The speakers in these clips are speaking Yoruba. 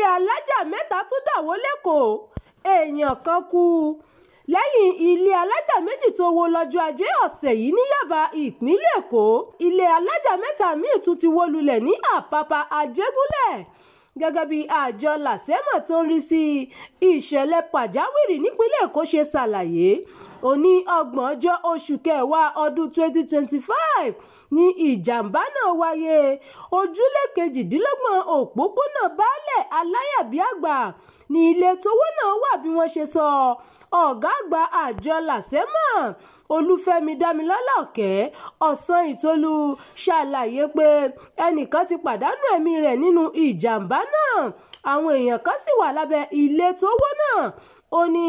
Ilé alájà mẹ́ta tún dà wó lẹ́kọ̀ọ́, èèyàn kan kú. Lẹ́yìn ilé alájà méjì tó wó lọ́jọ́ Ajé ọ̀sẹ̀ yìí ní Yábà, ìpínlẹ̀ Èkó, ilé alájà mẹ́ta míì tún ti wó lulẹ̀ ní Àpápá, Àjẹgúnlẹ̀. Gẹ́gẹ́ bí àjọ LASEMA tó ń rí sí ìṣẹ̀lẹ̀ pàjáwìrì nípínlẹ̀ Èkó ṣe ṣàlàyé, òní ọgbọ̀njọ́ oṣù kẹwàá ọdún 2025 ní ìjàmbá náà wáyé. Ojúlé 28 òpópónà Baálẹ̀ Aláyàbíàgbà ní ilé tówó náà wà bí wọ́n ṣe sọ. Ọ̀gá àgbà àjọ LASEMA, Olúfẹ́mi Dámilọ́lá Òkè Ọ̀sán-Ìtọ́lù, ṣàlàyé pé ẹnìkan ti pàdánù ẹ̀mí rẹ̀ nínú ìjàmbá náà, àwọn èèyàn kan sì wà lábẹ́ ilé tó wó náà. Ó ní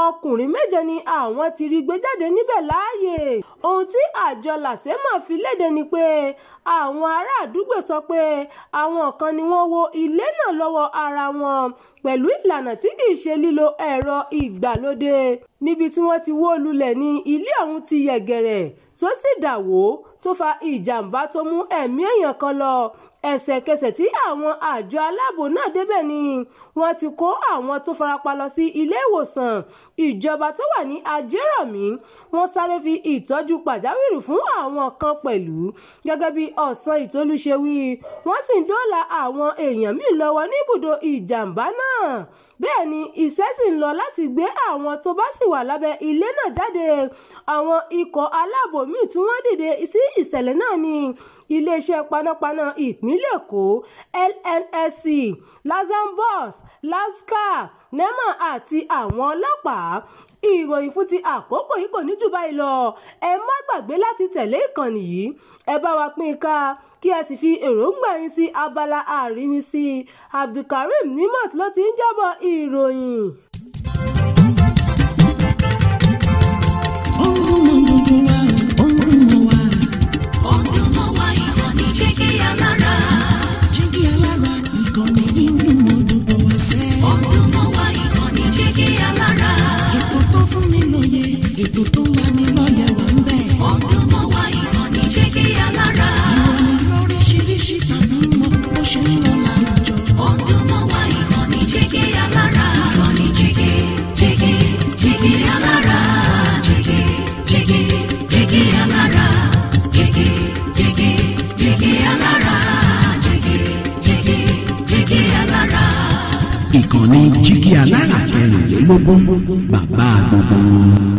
ọkùnrin méje ni àwọn ti rí gbé jáde níbẹ̀ láàyè. Ohun tí àjọ LASEMA fi léde ni pé àwọn ará àdúgbò sọ pé àwọn kan ni wọ́n wó ilé náà lọ́wọ́ ara wọn pẹ̀lú ìlànà tí kì í ṣe lílo ẹ̀rọ ìgbàlódé. Níbi tí wọ́n ti wó lulẹ̀ ní ilé ọ̀hún ti yẹ̀gẹ̀rẹ̀ tó sì dà wó, tó fa ìjàmbá tó mú ẹ̀mí èèyàn kan lọ. Ẹsẹ̀kẹsẹ̀ tí àwọn àjọ aláàbò náà débẹ̀ ni wọ́n ti kó àwọn tó farapa lọ sí ilé ìwòsàn ìjọba tó wà ní Ajérọ̀mí. Wọ́n sáré fi ìtọ́jú pàjáwìrì fún àwọn kan pẹ̀lú. Gẹ́gẹ́ bí Ọ̀sán-Ìtọ́lù ṣe wí, wọ́n sì ń dóòlà àwọn èèyàn míì lọ́wọ́ níbùdó ìjàmbá náà. Bẹ́ẹ̀ ni iṣẹ́ sì ń lọ láti gbé àwọn tó bá sì wà lábẹ́ ilé náà jáde. Àwọn ikọ̀ aláàbò míì tí wọ́n dìde sí ìṣẹ̀lẹ̀ náà ní iléeṣẹ́ panápaná ìpínlẹ̀ Èkó, LNSC, LASAMBUS, LASCA, NEMA àti àwọn ọlọ́pàá. Ìròyìn fún ti àkókò yìí kò ní jù báyìí lọ. Ẹ má gbàgbé láti tẹ̀lé ìkànnì yìí, ẹ bá wa pín in ká, kí ẹ sì fi èròǹgbà yín sí abala àríwísí. Abdulkareem Nimot ló ti ń jábọ̀ ìròyìn. Ó ń dún mọ́ gbogbo wa, ó ń dún mọ́ wa. Ó ń dún mọ́ wa, ìkànnì Jígí Alára. Jígí Alára, ìkànnì yìí ń dún mọ́ gbogbo wa sẹ́. Ó ń dún mọ́ wa, ìkànnì Jígí Alára. Ètò tó fún ni lóye, ètò tó ń lani lọ́yẹ̀ wà ń bẹ̀. Ó ń dún mọ́ wa, ìkànnì Jígí Alára. Ìròyìn lóríṣiríṣi tàbí mọ́ bó ṣe ń lọ láwùjọ. Ó ń dún mọ́ wa, ìkànnì Jígí Alára. Ìkànnì Jígí, Jígí, Jígí Alára. Jígí, Jígí, Jígí Alára. Jígí, Jígí, Jígí Alára. Jígí, Jígí, Jígí Alára. Ìkànnì Jígí Alára 24, bàbá gbogbo wọn.